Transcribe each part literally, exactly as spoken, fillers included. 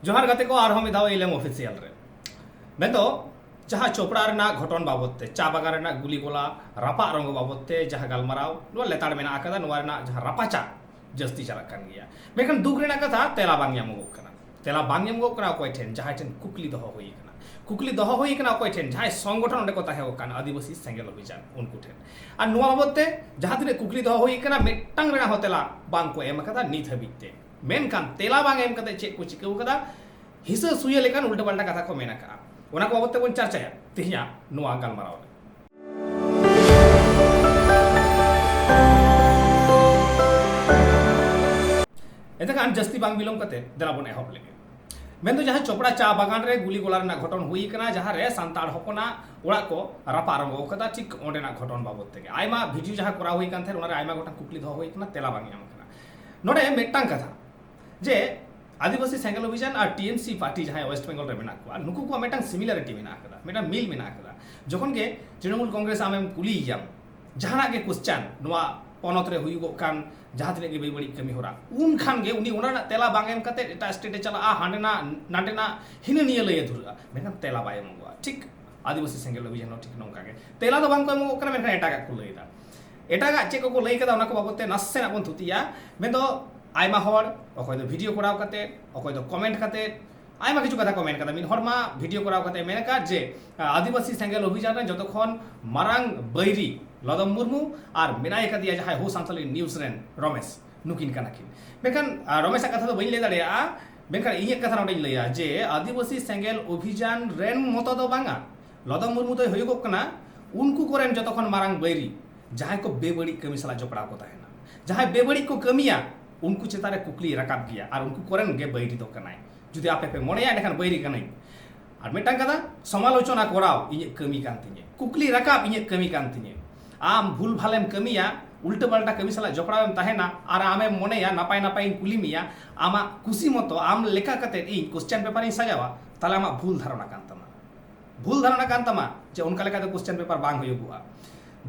ᱡᱚᱦᱟᱨ ᱜᱟᱛᱮ ᱠᱚ, ᱟᱨᱦᱚᱸ ᱢᱤᱫ ᱫᱷᱟᱣ ᱤᱞᱮᱢ ᱚᱯᱷᱤᱥᱤᱭᱟᱞ ᱨᱮ᱾ ᱢᱮᱱᱫᱚ, ᱡᱟᱦᱟᱸ ᱪᱚᱯᱲᱟ ᱨᱮᱱᱟᱜ ᱜᱷᱚᱴᱚᱱ ᱵᱟᱵᱚᱛ ᱛᱮ, ᱪᱟ ᱵᱟᱜᱟᱱ ᱨᱮᱱᱟᱜ ᱜᱩᱞᱤ ᱜᱚᱞᱟ, ᱨᱟᱯᱟᱜ ᱨᱚᱝᱜᱚ ᱵᱟᱵᱚᱛ ᱛᱮ ᱡᱟᱦᱟᱸ ᱜᱟᱞᱢᱟᱨᱟᱣ ᱱᱚᱣᱟ ᱞᱮᱛᱟᱲ ᱢᱮᱱᱟᱜ ᱟᱠᱟᱫᱟ, ᱱᱚᱣᱟ ᱨᱮᱱᱟᱜ ᱡᱟᱦᱟᱸ ᱨᱟᱯᱟᱪᱟᱜ ᱡᱟᱹᱥᱛᱤ ᱪᱟᱞᱟᱜ ᱠᱟᱱ ᱜᱮᱭᱟ᱾ ᱢᱮᱱᱠᱷᱟᱱ ᱫᱩᱠ ᱨᱮᱱᱟᱜ ᱠᱟᱛᱷᱟ, ᱛᱮᱞᱟ ᱵᱟᱝ ᱧᱟᱢᱚᱜᱚᱜ ᱠᱟᱱᱟ᱾ ᱛᱮᱞᱟ ᱵᱟᱝ ᱧᱟᱢᱚᱜᱚᱜ ᱠᱟᱱᱟ ᱚᱠᱚᱭ ᱴᱷᱮᱱ, ᱡᱟᱦᱟᱸᱭ ᱴᱷᱮᱱ ᱠᱩᱠᱞᱤ ᱫᱚᱦᱚ ᱦᱩᱭ ᱟᱠᱟᱱᱟ᱾ ᱠᱩᱠᱞᱤ ᱫᱚᱦᱚ ᱦᱩᱭ ᱟᱠᱟᱱᱟ ᱚᱠᱚᱭ ᱴᱷᱮᱱ, ᱡᱟᱦᱟᱸᱭ ᱥᱚᱝᱜᱚᱴᱷᱚᱱ ᱚᱸᱰᱮ ᱠᱚ ᱛᱟᱦᱮᱸ ᱠᱟᱱ, ᱟᱹᱫᱤᱵᱟᱹᱥᱤ ᱥᱮᱸᱜᱮᱞ ᱚᱵᱷᱤᱡᱟᱱ, ᱩᱱᱠᱩ ᱴᱷᱮᱱ᱾ ᱟᱨ ᱱᱚᱣᱟ ᱵᱟᱵᱚᱛ ᱛᱮ ᱡᱟᱦᱟᱸ ᱛᱤᱱᱟᱹᱜ ᱠᱩᱠᱞᱤ ᱫᱚᱦᱚ ᱦᱩᱭ ᱟᱠᱟᱱᱟ, ᱢᱤᱫᱴᱟᱝ ᱨᱮᱱᱟᱜ ᱦᱚᱸ ᱛᱮᱞᱟ ᱵᱟᱝ ᱠᱚ ᱮᱢ ᱟᱠᱟᱫᱟ ᱱᱤᱛ ᱦᱟᱹᱵᱤᱡ ᱛᱮ᱾ ᱢᱮᱱᱠᱷᱟᱱ ᱛᱮᱞᱟ ᱵᱟᱝ ᱮᱢ ᱠᱟᱛᱮ ᱪᱮᱫ ᱠᱚ ᱪᱤᱠᱟᱹ ᱟᱠᱟᱫᱟ, ᱦᱤᱥᱟᱹ ᱥᱩᱭᱟᱹ ᱞᱮᱠᱟᱱ ᱩᱞᱴᱟᱹ ᱯᱟᱞᱴᱟ ᱠᱟᱛᱷᱟ ᱠᱚ ᱢᱮᱱ ᱟᱠᱟᱫᱼᱟ᱾ ᱚᱱᱟ ᱠᱚ ᱵᱟᱵᱚᱛ ᱛᱮᱵᱚᱱ ᱪᱟᱨᱪᱟᱭᱟ ᱛᱮᱦᱮᱧᱟᱜ ᱱᱚᱣᱟ ᱜᱟᱞᱢᱟᱨᱟᱣ ᱨᱮ᱾ ᱮᱱᱛᱮᱠᱷᱟᱱ ᱡᱟᱹᱥᱛᱤ ᱵᱟᱝ ᱵᱤᱞᱚᱢ ᱠᱟᱛᱮ ᱫᱮᱞᱟ ᱵᱚᱱ ᱮᱦᱚᱵ ᱞᱮᱜᱮ᱾ ᱢᱮᱱᱫᱚ, ᱡᱟᱦᱟᱸ ᱪᱚᱯᱲᱟ ᱪᱟ ᱵᱟᱜᱟᱱ ᱨᱮ ᱜᱩᱞᱤ ᱜᱚᱞᱟ ᱨᱮᱱᱟᱜ ᱜᱷᱚᱴᱚᱱ ᱦᱩᱭ ᱟᱠᱟᱱᱟ, ᱡᱟᱦᱟᱸ ᱨᱮ ᱥᱟᱱᱛᱟᱲ ᱦᱚᱯᱚᱱᱟᱜ ᱚᱲᱟᱜ ᱠᱚ ᱨᱟᱯᱟᱜ ᱨᱚᱝᱜᱚ ᱟᱠᱟᱫᱟ, ᱴᱷᱤᱠ ᱚᱸᱰᱮᱱᱟᱜ ᱜᱷᱚᱴᱚᱱ ᱵᱟᱵᱚᱛ ᱛᱮᱜᱮ ᱟᱭᱢᱟ ᱵᱷᱤᱰᱤᱭᱳ ᱡᱟᱦᱟᱸ ᱠᱚᱨᱟᱣ ᱦᱩᱭ ᱠᱟᱱ ᱛᱟᱦᱮᱸᱫ, ᱚᱱᱟᱨᱮ ᱟᱭᱢᱟ ᱜᱚᱴᱟᱝ ᱠᱩᱠᱞᱤ ᱫᱚᱦᱚ ᱦᱩᱭ ᱟᱠᱟᱱᱟ, ᱛᱮᱞᱟ ᱵᱟᱝ ᱧᱟᱢ ᱟᱠᱟᱱᱟ᱾ ᱱᱚᱰᱮ ᱢᱤᱫᱴᱟᱝ ᱠᱟᱛᱷᱟ, ᱡᱮ ᱟᱹᱫᱤᱵᱟᱹᱥᱤ ᱥᱮᱸᱜᱮᱞ ᱚᱵᱷᱤᱡᱟᱱ ᱟᱨ ᱴᱤ ᱮᱢ ᱥᱤ ᱯᱟᱨᱴᱤ ᱡᱟᱦᱟᱸᱭ ᱳᱭᱮᱥᱴ ᱵᱮᱝᱜᱚᱞ ᱨᱮ ᱢᱮᱱᱟᱜ ᱠᱚᱣᱟ, ᱱᱩᱠᱩ ᱠᱚᱣᱟᱜ ᱢᱤᱫᱴᱟᱝ ᱥᱤᱢᱤᱞᱟᱨᱤᱴᱤ ᱢᱮᱱᱟᱜ ᱟᱠᱟᱫᱟ, ᱢᱤᱫᱴᱟᱝ ᱢᱤᱞ ᱢᱮᱱᱟᱜ ᱟᱠᱟᱫᱟ᱾ ᱡᱚᱠᱷᱚᱱ ᱜᱮ ᱛᱨᱤᱱᱚᱢᱩᱞ ᱠᱚᱝᱜᱨᱮᱥ ᱟᱢᱮᱢ ᱠᱩᱞᱤᱭᱮᱭᱟᱢ ᱡᱟᱦᱟᱱᱟᱜ ᱜᱮ ᱠᱚᱥᱪᱟᱱ, ᱱᱚᱣᱟ ᱯᱚᱱᱚᱛ ᱨᱮ ᱦᱩᱭᱩᱜᱚᱜ ᱠᱟᱱ ᱡᱟᱦᱟᱸ ᱛᱤᱱᱟᱹᱜ ᱜᱮ ᱵᱮᱵᱟᱹᱲᱤᱡ ᱠᱟᱹᱢᱤ ᱦᱚᱨᱟ, ᱩᱱ ᱠᱷᱟᱱ ᱜᱮ ᱩᱱᱤ ᱚᱱᱟ ᱨᱮᱱᱟᱜ ᱛᱮᱞᱟ ᱵᱟᱝ ᱮᱢ ᱠᱟᱛᱮ ᱮᱴᱟᱜ ᱥᱴᱮᱴ ᱮ ᱪᱟᱞᱟᱜᱼᱟ, ᱦᱟᱸᱰᱮᱱᱟᱜ ᱱᱟᱸᱰᱮᱱᱟᱜ ᱦᱤᱱᱟᱹ ᱱᱤᱭᱟᱹ ᱞᱟᱹᱭ ᱮ ᱫᱷᱩᱨᱟᱹᱜᱼᱟ, ᱢᱮᱱᱠᱷᱟᱱ ᱛᱮᱞᱟ ᱵᱟᱭ ᱮᱢᱚᱜᱚᱜᱼᱟ᱾ ᱴᱷᱤᱠ ᱟᱹᱫᱤᱵᱟᱹᱥᱤ ᱥᱮᱸᱜᱮᱞ ᱚᱵᱷᱤᱡᱟᱱ ᱦᱚᱸ ᱴᱷᱤᱠ ᱱᱚᱝᱠᱟ ᱜᱮ, ᱛᱮᱞᱟ ᱫᱚ ᱵᱟᱝ ᱠᱚ ᱮᱢᱚᱜᱚᱜ ᱠᱟᱱᱟ, ᱢᱮᱱᱠᱷᱟᱱ ᱮᱴᱟᱜᱟᱜ ᱠᱚ ᱞᱟᱹᱭ ᱮᱫᱟ᱾ ᱮᱴᱟᱜᱟᱜ ᱪᱮᱫ ᱠᱚᱠᱚ ᱞᱟᱹᱭ ᱠᱟᱫᱟ, ᱚᱱᱟ ᱠᱚ ᱵᱟᱵᱚᱛ ᱛᱮ ᱱᱟᱥᱮᱱᱟᱜ ᱵᱚᱱ ᱛᱷᱩᱛᱤᱭᱟ᱾ ᱢᱮᱱᱫᱚ, ᱟᱭᱢᱟ ᱦᱚᱲ, ᱚᱠᱚᱭ ᱫᱚ ᱵᱷᱤᱰᱤᱭᱳ ᱠᱚᱨᱟᱣ ᱠᱟᱛᱮ, ᱚᱠᱚᱭ ᱫᱚ ᱠᱚᱢᱮᱱᱴ ᱠᱟᱛᱮ, ᱟᱭᱢᱟ ᱠᱤᱪᱷᱩ ᱠᱟᱛᱷᱟ ᱠᱚ ᱢᱮᱱ ᱠᱟᱫᱟ᱾ ᱢᱤᱫ ᱦᱚᱲ ᱢᱟ ᱵᱷᱤᱰᱤᱭᱳ ᱠᱚᱨᱟᱣ ᱠᱟᱛᱮ ᱢᱮᱱ ᱟᱠᱟᱫ ᱡᱮ, ᱟᱹᱫᱤᱵᱟᱹᱥᱤ ᱥᱮᱸᱜᱮᱞ ᱚᱵᱷᱤᱡᱟᱱ ᱨᱮᱱ ᱡᱚᱛᱚ ᱠᱷᱚᱱ ᱢᱟᱨᱟᱝ ᱵᱟᱹᱭᱨᱤ ᱞᱚᱫᱚᱢ ᱢᱩᱨᱢᱩ ᱟᱨ ᱢᱮᱱᱟᱭ ᱟᱠᱟᱫᱮᱭᱟ ᱡᱟᱦᱟᱸᱭ ᱦᱳ ᱥᱟᱱᱛᱟᱞᱤ ᱱᱤᱭᱩᱡᱽ ᱨᱮᱱ ᱨᱚᱢᱮᱥ, ᱱᱩᱠᱤᱱ ᱠᱟᱱᱟ ᱠᱤᱱ᱾ ᱢᱮᱱᱠᱷᱟᱱ, ᱟᱨ ᱨᱚᱢᱮᱥᱟᱜ ᱠᱟᱛᱷᱟ ᱫᱚ ᱵᱟᱹᱧ ᱞᱟᱹᱭ ᱫᱟᱲᱮᱭᱟᱜᱼᱟ, ᱢᱮᱱᱠᱷᱟᱱ ᱤᱧᱟᱹᱜ ᱠᱟᱛᱷᱟ ᱱᱚᱰᱮᱧ ᱞᱟᱹᱭᱟ ᱡᱮ ᱟᱹᱫᱤᱵᱟᱹᱥᱤ ᱥᱮᱸᱜᱮᱞ ᱚᱵᱷᱤᱡᱟᱱ ᱨᱮᱱ ᱢᱚᱛᱚ ᱫᱚ ᱵᱟᱝᱟ, ᱞᱚᱫᱚᱢ ᱢᱩᱨᱢᱩ ᱫᱚᱭ ᱦᱩᱭᱩᱜᱚᱜ ᱠᱟᱱᱟ ᱩᱱᱠᱩ ᱠᱚᱨᱮᱱ ᱡᱚᱛᱚ ᱠᱷᱚᱱ ᱢᱟᱨᱟᱝ ᱵᱟᱹᱭᱨᱤ, ᱡᱟᱦᱟᱸᱭ ᱠᱚ ᱵᱮᱵᱟᱹᱲᱤᱡ ᱠᱟᱹᱢᱤ ᱥᱟᱞᱟᱜ ᱡᱚᱯᱲᱟᱣ ᱠᱚ ᱛᱟᱦᱮᱱᱟ᱾ ᱡᱟᱦᱟᱸᱭ ᱵᱮᱵᱟᱹᱲᱤᱡ ᱠᱚ ᱠᱟᱹᱢᱤᱭᱟ, ᱩᱱᱠᱩ ᱪᱮᱛᱟᱱ ᱨᱮ ᱠᱩᱠᱞᱤᱭ ᱨᱟᱠᱟᱵ ᱜᱮᱭᱟ ᱟᱨ ᱩᱱᱠᱩ ᱠᱚᱨᱮᱱ ᱜᱮ ᱵᱟᱹᱭᱨᱤ ᱫᱚ ᱠᱟᱱᱟᱭ᱾ ᱡᱩᱫᱤ ᱟᱯᱮ ᱯᱮ ᱢᱚᱱᱮᱭᱟ, ᱮᱸᱰᱮᱠᱷᱟᱱ ᱵᱟᱹᱭᱨᱤ ᱠᱟᱹᱱᱟᱹᱧ᱾ ᱟᱨ ᱢᱤᱫᱴᱟᱝ ᱠᱟᱛᱷᱟ, ᱥᱚᱢᱟᱞᱳᱪᱚᱱᱟ ᱠᱚᱨᱟᱣ ᱤᱧᱟᱹᱜ ᱠᱟᱹᱢᱤ ᱠᱟᱱ ᱛᱤᱧᱟᱹ, ᱠᱩᱠᱞᱤ ᱨᱟᱠᱟᱵ ᱤᱧᱟᱹᱜ ᱠᱟᱹᱢᱤ ᱠᱟᱱ ᱛᱤᱧᱟᱹ᱾ ᱟᱢ ᱵᱷᱩᱞ ᱵᱷᱟᱞᱮᱢ ᱠᱟᱹᱢᱤᱭᱟ, ᱩᱞᱴᱟᱹ ᱯᱟᱞᱴᱟ ᱠᱟᱹᱢᱤ ᱥᱟᱞᱟᱜ ᱡᱚᱯᱲᱟᱣ ᱮᱢ ᱛᱟᱦᱮᱱᱟ ᱟᱨ ᱟᱢᱮᱢ ᱢᱚᱱᱮᱭᱟ ᱱᱟᱯᱟᱭ ᱱᱟᱯᱟᱭᱤᱧ ᱠᱩᱞᱤ ᱢᱮᱭᱟ, ᱟᱢᱟᱜ ᱠᱩᱥᱤ ᱢᱚᱛᱚ ᱟᱢ ᱞᱮᱠᱟ ᱠᱟᱛᱮ ᱤᱧ ᱠᱚᱥᱪᱮᱱ ᱯᱮᱯᱟᱨᱤᱧ ᱥᱟᱡᱟᱣᱟ, ᱛᱟᱦᱞᱮ ᱟᱢᱟᱜ ᱵᱷᱩᱞ ᱫᱷᱟᱨᱚᱱᱟ ᱠᱟᱱ ᱛᱟᱢᱟ᱾ ᱵᱷᱩᱞ ᱫᱷᱟᱨᱚᱱᱟ ᱠᱟᱱ ᱛᱟᱢᱟ ᱡᱮ ᱚᱱᱠᱟ ᱞᱮᱠᱟᱛᱮ ᱠᱚᱥᱪᱮᱱ ᱯᱮᱯᱟᱨ ᱵᱟᱝ ᱦᱩᱭᱩᱜᱚᱜᱼᱟ᱾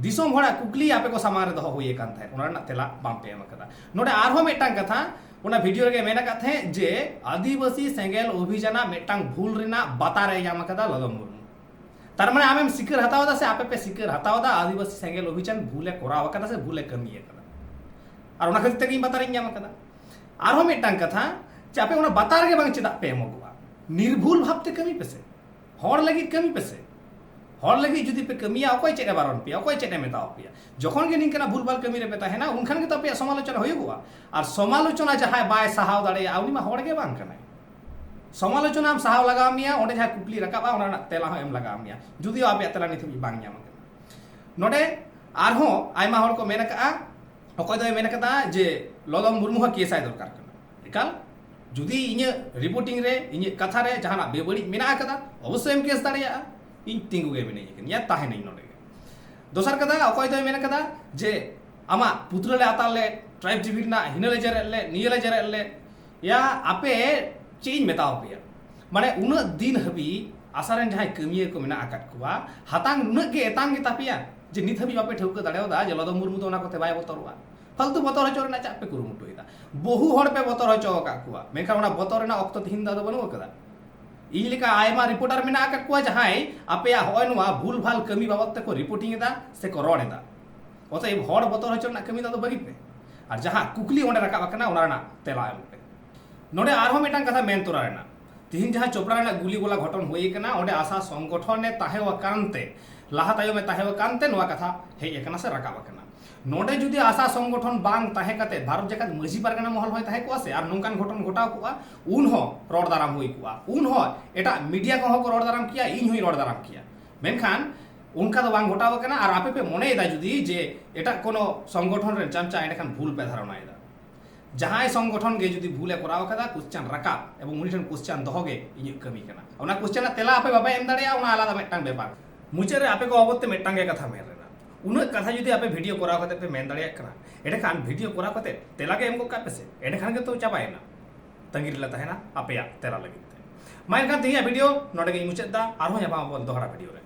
ᱫᱤᱥᱚᱢ ᱦᱚᱲᱟᱜ ᱠᱩᱠᱞᱤ ᱟᱯᱮ ᱠᱚ ᱥᱟᱢᱟᱝ ᱨᱮ ᱫᱚᱦᱚ ᱦᱩᱭ ᱟᱠᱟᱱ ᱛᱟᱦᱮᱸᱫ, ᱚᱱᱟ ᱨᱮᱱᱟᱜ ᱛᱮᱞᱟ ᱵᱟᱝ ᱯᱮ ᱮᱢ ᱟᱠᱟᱫᱟ᱾ ᱱᱚᱰᱮ ᱟᱨᱦᱚᱸ ᱢᱤᱫᱴᱟᱝ ᱠᱟᱛᱷᱟ, ᱚᱱᱟ ᱵᱷᱤᱰᱤᱭᱳ ᱨᱮᱜᱮ ᱢᱮᱱ ᱟᱠᱟᱫ ᱛᱟᱦᱮᱸᱫ ᱡᱮ ᱟᱹᱫᱤᱵᱟᱹᱥᱤ ᱥᱮᱸᱜᱮᱞ ᱚᱵᱷᱤᱡᱟᱱᱟᱜ ᱢᱤᱫᱴᱟᱝ ᱵᱷᱩᱞ ᱨᱮᱱᱟᱜ ᱵᱟᱛᱟᱨ ᱮ ᱧᱟᱢ ᱟᱠᱟᱫᱟ ᱞᱚᱫᱚᱢ ᱢᱩᱨᱢᱩ᱾ ᱛᱟᱨ ᱢᱟᱱᱮ ᱟᱢᱮᱢ ᱥᱤᱠᱟᱹᱨ ᱦᱟᱛᱟᱣ ᱮᱫᱟ ᱥᱮ ᱟᱯᱮ ᱯᱮ ᱥᱤᱠᱟᱹᱨ ᱦᱟᱛᱟᱣ ᱮᱫᱟ ᱟᱹᱫᱤᱵᱟᱹᱥᱤ ᱥᱮᱸᱜᱮᱞ ᱚᱵᱷᱤᱡᱟᱱ ᱵᱷᱩᱞ ᱮ ᱠᱚᱨᱟᱣ ᱟᱠᱟᱫᱟ ᱥᱮ ᱵᱷᱩᱞ ᱮ ᱠᱟᱹᱢᱤ ᱟᱠᱟᱫᱟ? ᱟᱨ ᱚᱱᱟ ᱠᱷᱟᱹᱛᱤᱨ ᱛᱮᱜᱮ ᱤᱧ ᱵᱟᱛᱟᱨᱤᱧ ᱧᱟᱢ ᱟᱠᱟᱫᱟ᱾ ᱟᱨᱦᱚᱸ ᱢᱤᱫᱴᱟᱝ ᱠᱟᱛᱷᱟ, ᱡᱮ ᱟᱯᱮ ᱚᱱᱟ ᱵᱟᱛᱟᱨ ᱜᱮ ᱵᱟᱝ ᱪᱮᱫᱟᱜ ᱯᱮ ᱮᱢᱚᱜᱚᱜᱼᱟ? ᱱᱤᱨᱵᱷᱩᱞ ᱵᱷᱟᱵᱽ ᱛᱮ ᱠᱟᱹᱢᱤ ᱯᱮᱥᱮ, ᱦᱚᱲ ᱞᱟᱹᱜᱤᱫ ᱠᱟᱹᱢᱤ ᱯᱮᱥᱮ᱾ ᱦᱚᱲ ᱞᱟᱹᱜᱤᱫ ᱡᱩᱫᱤ ᱯᱮ ᱠᱟᱹᱢᱤᱭᱟ, ᱚᱠᱚᱭ ᱪᱮᱫ ᱮ ᱵᱟᱨᱚᱱ ᱯᱮᱭᱟ? ᱚᱠᱚᱭ ᱪᱮᱫ ᱮ ᱢᱮᱛᱟᱣ ᱯᱮᱭᱟ? ᱡᱚᱠᱷᱚᱱ ᱜᱮ ᱱᱤᱝᱠᱟᱹᱱᱟᱜ ᱵᱷᱩᱞ ᱵᱷᱟᱞ ᱠᱟᱹᱢᱤ ᱨᱮᱯᱮ ᱛᱟᱦᱮᱱᱟ, ᱩᱱᱠᱷᱟᱱ ᱜᱮᱛᱚ ᱟᱯᱮᱭᱟᱜ ᱥᱚᱢᱟᱞᱳᱪᱚᱱᱟ ᱦᱩᱭᱩᱜᱚᱜᱼᱟ᱾ ᱟᱨ ᱥᱚᱢᱟᱞᱳᱪᱚᱱᱟ ᱡᱟᱦᱟᱸᱭ ᱵᱟᱭ ᱥᱟᱦᱟᱣ ᱫᱟᱲᱮᱭᱟᱜᱼᱟ, ᱩᱱᱤ ᱢᱟ ᱦᱚᱲ ᱜᱮ ᱵᱟᱝ ᱠᱟᱱᱟᱭ᱾ ᱥᱚᱢᱟᱞᱳᱪᱚᱱᱟᱢ ᱥᱟᱦᱟᱣ ᱞᱟᱜᱟᱣ ᱢᱮᱭᱟ, ᱚᱸᱰᱮ ᱡᱟᱦᱟᱸ ᱠᱩᱠᱞᱤ ᱨᱟᱠᱟᱵᱼᱟ, ᱚᱱᱟ ᱨᱮᱱᱟᱜ ᱛᱮᱞᱟ ᱦᱚᱸ ᱮᱢ ᱞᱟᱜᱟᱣ ᱢᱮᱭᱟ, ᱡᱩᱫᱤᱭᱳ ᱟᱯᱮᱭᱟᱜ ᱛᱮᱞᱟ ᱱᱤᱛ ᱦᱟᱹᱵᱤᱡ ᱵᱟᱝ ᱧᱟᱢ ᱟᱠᱟᱱᱟ᱾ ᱱᱚᱰᱮ ᱟᱨᱦᱚᱸ ᱟᱭᱢᱟ ᱦᱚᱲ ᱠᱚ ᱢᱮᱱ ᱟᱠᱟᱫᱼᱟ, ᱚᱠᱚᱭ ᱫᱚᱭ ᱢᱮᱱ ᱟᱠᱟᱫᱟ ᱡᱮ ᱞᱚᱫᱚᱢ ᱢᱩᱨᱢᱩ ᱦᱚᱸ ᱠᱮᱥ ᱟᱭ ᱫᱚᱨᱠᱟᱨ ᱠᱟᱱᱟ᱾ ᱮᱠᱟᱞ, ᱡᱩᱫᱤ ᱤᱧᱟᱹᱜ ᱨᱤᱯᱳᱨᱴᱤᱝ ᱨᱮ, ᱤᱧᱟᱹᱜ ᱠᱟᱛᱷᱟ ᱨᱮ ᱡᱟᱦᱟᱱᱟᱜ ᱵᱮᱵᱟᱹᱲᱤᱡ ᱢᱮᱱᱟᱜ ᱟᱠᱟᱫᱟ, ᱚᱵᱚᱥᱥᱳᱭ ᱮᱢ ᱠᱮᱥ ᱫᱟᱲᱮᱭᱟᱜᱼᱟ᱾ ᱤᱧ ᱛᱤᱸᱜᱩ ᱜᱮ ᱢᱤᱱᱟᱹᱧ ᱠᱟᱱᱟ, ᱛᱟᱦᱮᱱᱟᱹᱧ ᱱᱚᱰᱮ ᱜᱮ᱾ ᱫᱚᱥᱟᱨ ᱠᱟᱛᱷᱟ, ᱚᱠᱚᱭ ᱫᱚᱭ ᱢᱮᱱ ᱟᱠᱟᱫᱟ ᱡᱮ ᱟᱢᱟᱜ ᱯᱩᱛᱲᱟᱹ ᱞᱮ ᱟᱛᱟᱨ ᱞᱮᱫ, ᱴᱨᱟᱭᱤᱵᱽ ᱴᱤᱵᱷᱤ ᱨᱮᱱᱟᱜ ᱦᱤᱱᱟᱹ ᱞᱮ ᱡᱮᱨᱮᱫ ᱞᱮᱫ, ᱱᱤᱭᱟᱹ ᱞᱮ ᱡᱮᱨᱮᱫ ᱞᱮᱫ, ᱭᱟ ᱟᱯᱮ ᱪᱮᱫ ᱤᱧ ᱢᱮᱛᱟᱣ ᱯᱮᱭᱟ? ᱢᱟᱱᱮ ᱩᱱᱟᱹᱜ ᱫᱤᱱ ᱦᱟᱹᱵᱤᱡ ᱟᱥᱟ ᱨᱮᱱ ᱡᱟᱦᱟᱸᱭ ᱠᱟᱹᱢᱤᱭᱟᱹ ᱠᱚ ᱢᱮᱱᱟᱜ ᱟᱠᱟᱫ ᱠᱚᱣᱟ, ᱦᱟᱛᱟᱝ ᱱᱩᱱᱟᱹᱜ ᱜᱮ ᱮᱛᱟᱝ ᱜᱮ ᱛᱟᱯᱮᱭᱟ ᱡᱮ ᱱᱤᱛ ᱦᱟᱹᱵᱤᱡ ᱵᱟᱯᱮ ᱴᱷᱟᱹᱣᱠᱟᱹ ᱫᱟᱲᱮᱭᱟᱫᱟ ᱡᱮ ᱞᱚᱫᱚᱢ ᱢᱩᱨᱢᱩ ᱫᱚ ᱚᱱᱟ ᱠᱚᱛᱮ ᱵᱟᱭ ᱵᱚᱛᱚᱨᱚᱜᱼᱟ? ᱯᱷᱟᱞᱛᱩ ᱵᱚᱛᱚᱨ ᱦᱚᱪᱚ ᱨᱮᱱᱟᱜ ᱪᱟᱜ ᱯᱮ ᱠᱩᱨᱩᱢᱩᱴᱩᱭᱮᱫᱟ᱾ ᱵᱚᱦᱩ ᱦᱚᱲ ᱯᱮ ᱵᱚᱛᱚᱨ ᱦᱚᱪᱚ ᱟᱠᱟᱫ ᱠᱚᱣᱟ, ᱢᱮᱱᱠᱷᱟᱱ ᱚᱱᱟ ᱵᱚᱛᱚᱨ ᱨᱮᱱᱟᱜ ᱚᱠᱛᱚ ᱛᱤᱦᱤᱧ ᱫᱚ ᱟᱫᱚ ᱵᱟᱹᱱᱩᱜ ᱟᱠᱟᱫᱟ᱾ ᱤᱧ ᱞᱮᱠᱟ ᱟᱭᱢᱟ ᱨᱤᱯᱳᱨᱴᱟᱨ ᱢᱮᱱᱟᱜ ᱟᱠᱟᱫ ᱠᱚᱣᱟ ᱡᱟᱦᱟᱸᱭ ᱟᱯᱮᱭᱟᱜ ᱦᱚᱸᱜᱼᱚᱭ ᱱᱚᱣᱟ ᱵᱷᱩᱞ ᱵᱷᱟᱞ ᱠᱟᱹᱢᱤ ᱵᱟᱵᱚᱫ ᱛᱮᱠᱚ ᱨᱤᱯᱳᱨᱴᱤᱝ ᱮᱫᱟ ᱥᱮᱠᱚ ᱨᱚᱲ ᱮᱫᱟ᱾ ᱚᱛᱚᱮᱵ ᱦᱚᱲ ᱵᱚᱛᱚᱨ ᱦᱚᱪᱚ ᱨᱮᱱᱟᱜ ᱠᱟᱹᱢᱤ ᱫᱚ ᱟᱫᱚ ᱵᱟᱹᱜᱤ ᱯᱮ, ᱟᱨ ᱡᱟᱦᱟᱸ ᱠᱩᱠᱞᱤ ᱚᱸᱰᱮ ᱨᱟᱠᱟᱵ ᱟᱠᱟᱱᱟ ᱚᱱᱟ ᱨᱮᱱᱟᱜ ᱛᱮᱞᱟ ᱮᱢ ᱯᱮ᱾ ᱱᱚᱰᱮ ᱟᱨᱦᱚᱸ ᱢᱤᱫᱴᱟᱝ ᱠᱟᱛᱷᱟ ᱢᱮᱱ ᱛᱚᱨᱟ ᱨᱮᱱᱟᱜ, ᱛᱤᱦᱤᱧ ᱡᱟᱦᱟᱸ ᱪᱳᱯᱲᱟ ᱨᱮᱱᱟᱜ ᱜᱩᱞᱤ ᱜᱚᱞᱟ ᱜᱷᱚᱴᱚᱱ ᱦᱩᱭ ᱟᱠᱟᱱᱟ, ᱚᱸᱰᱮ ᱟᱥᱟ ᱥᱚᱝᱜᱚᱴᱷᱚᱱ ᱮ ᱛᱟᱦᱮᱸ ᱟᱠᱟᱱ ᱛᱮ, ᱞᱟᱦᱟ ᱛᱟᱭᱚᱢ ᱮ ᱛᱟᱦᱮᱸ ᱟᱠᱟᱱ ᱛᱮ ᱱᱚᱣᱟ ᱠᱟᱛᱷᱟ ᱦᱮᱡ ᱟᱠᱟᱱᱟ ᱥᱮ ᱨᱟᱠᱟᱵ ᱟᱠᱟᱱᱟ᱾ ᱱᱚᱰᱮ ᱡᱩᱫᱤ ᱟᱥᱟ ᱥᱚᱝᱜᱚᱴᱷᱚᱱ ᱵᱟᱝ ᱛᱟᱦᱮᱸ ᱠᱟᱛᱮ ᱵᱷᱟᱨᱚᱛ ᱡᱟᱠᱟᱛ ᱢᱟᱹᱡᱷᱤ ᱯᱟᱨᱜᱟᱱᱟ ᱢᱚᱦᱚᱞ ᱦᱚᱸᱭ ᱛᱟᱦᱮᱸ ᱠᱚᱜᱼᱟ ᱥᱮ, ᱟᱨ ᱱᱚᱝᱠᱟᱱ ᱜᱷᱚᱴᱚᱱ ᱜᱷᱚᱴᱟᱣ ᱠᱚᱜᱼᱟ, ᱩᱱ ᱦᱚᱸ ᱨᱚᱲ ᱫᱟᱨᱟᱢ ᱦᱩᱭ ᱠᱚᱜᱼᱟ, ᱩᱱ ᱦᱚᱸ ᱮᱴᱟᱜ ᱢᱤᱰᱤᱭᱟ ᱠᱚᱦᱚᱸ ᱠᱚ ᱨᱚᱲ ᱫᱟᱨᱟᱢ ᱠᱮᱭᱟ, ᱤᱧ ᱦᱚᱸᱧ ᱨᱚᱲ ᱫᱟᱨᱟᱢ ᱠᱮᱭᱟ᱾ ᱢᱮᱱᱠᱷᱟᱱ ᱚᱱᱠᱟ ᱫᱚ ᱵᱟᱝ ᱜᱷᱚᱴᱟᱣ ᱟᱠᱟᱱᱟ᱾ ᱟᱨ ᱟᱯᱮ ᱯᱮ ᱢᱚᱱᱮᱭᱮᱫᱟ ᱡᱩᱫᱤ ᱡᱮ ᱮᱴᱟᱜ ᱠᱳᱱᱳ ᱥᱚᱝᱜᱚᱴᱷᱚᱱ ᱨᱮᱱ ᱪᱟᱢᱪᱟ, ᱮᱸᱰᱮᱠᱷᱟᱱ ᱵᱷᱩᱞ ᱯᱮ ᱫᱷᱟᱨᱚᱱᱟᱭᱮᱫᱟ᱾ ᱡᱟᱦᱟᱸᱭ ᱥᱚᱝᱜᱚᱴᱷᱚᱱ ᱜᱮ ᱡᱩᱫᱤ ᱵᱷᱩᱞ ᱮ ᱠᱚᱨᱟᱣ ᱟᱠᱟᱫᱟ, ᱠᱚᱥᱪᱟᱱ ᱨᱟᱠᱟᱵ ᱮᱵᱚᱝ ᱩᱱᱤ ᱴᱷᱮᱱ ᱠᱚᱥᱪᱟᱱ ᱫᱚᱦᱚ ᱜᱮ ᱤᱧᱟᱹᱜ ᱠᱟᱹᱢᱤ ᱠᱟᱱᱟ᱾ ᱚᱱᱟ ᱠᱚᱥᱪᱟᱱ ᱨᱮᱱᱟᱜ ᱛᱮᱞᱟ ᱟᱯᱮ ᱵᱟᱯᱮ ᱮᱢ ᱫᱟᱲᱮᱭᱟᱜᱼᱟ, ᱚᱱᱟ ᱟᱞᱟᱫᱟ ᱢᱤᱫᱴᱟᱝ ᱵᱮᱯᱟᱨ᱾ ᱢᱩᱪᱟᱹᱫ ᱨᱮ ᱟᱯᱮ ᱠᱚ ᱵᱟᱵᱚᱫ ᱛᱮ ᱢᱤᱫᱴᱟᱝ ᱜᱮ ᱠᱟᱛᱷᱟ ᱢᱮᱱ ᱨᱮᱱᱟᱜ, ᱩᱱᱟᱹᱜ ᱠᱟᱛᱷᱟ ᱡᱩᱫᱤ ᱟᱯᱮ ᱵᱷᱤᱰᱤᱭᱳ ᱠᱚᱨᱟᱣ ᱠᱟᱛᱮ ᱯᱮ ᱢᱮᱱ ᱫᱟᱲᱮᱭᱟᱜ ᱠᱟᱱᱟ, ᱮᱸᱰᱮᱠᱷᱟᱱ ᱵᱷᱤᱰᱤᱭᱳ ᱠᱚᱨᱟᱣ ᱠᱟᱛᱮ ᱛᱮᱞᱟ ᱜᱮ ᱮᱢ ᱜᱚᱫ ᱠᱟᱜ ᱯᱮ ᱥᱮ, ᱮᱸᱰᱮᱠᱷᱟᱱ ᱜᱮᱛᱚ ᱪᱟᱵᱟᱭᱮᱱᱟ᱾ ᱛᱟᱺᱜᱤ ᱨᱮᱞᱮ ᱛᱟᱦᱮᱱᱟ ᱟᱯᱮᱭᱟᱜ ᱛᱮᱞᱟ ᱞᱟᱹᱜᱤᱫ ᱛᱮ᱾ ᱢᱟ ᱮᱱᱠᱷᱟᱱ ᱛᱮᱦᱮᱧᱟᱜ ᱵᱷᱤᱰᱤᱭᱳ ᱱᱚᱰᱮ ᱜᱮᱧ ᱢᱩᱪᱟᱹᱫ ᱮᱫᱟ, ᱟᱨᱦᱚᱸ ᱧᱟᱯᱟᱢ ᱟᱵᱚᱱ ᱫᱚᱦᱲᱟ ᱵᱷᱤᱰᱤᱭᱳ ᱨᱮ᱾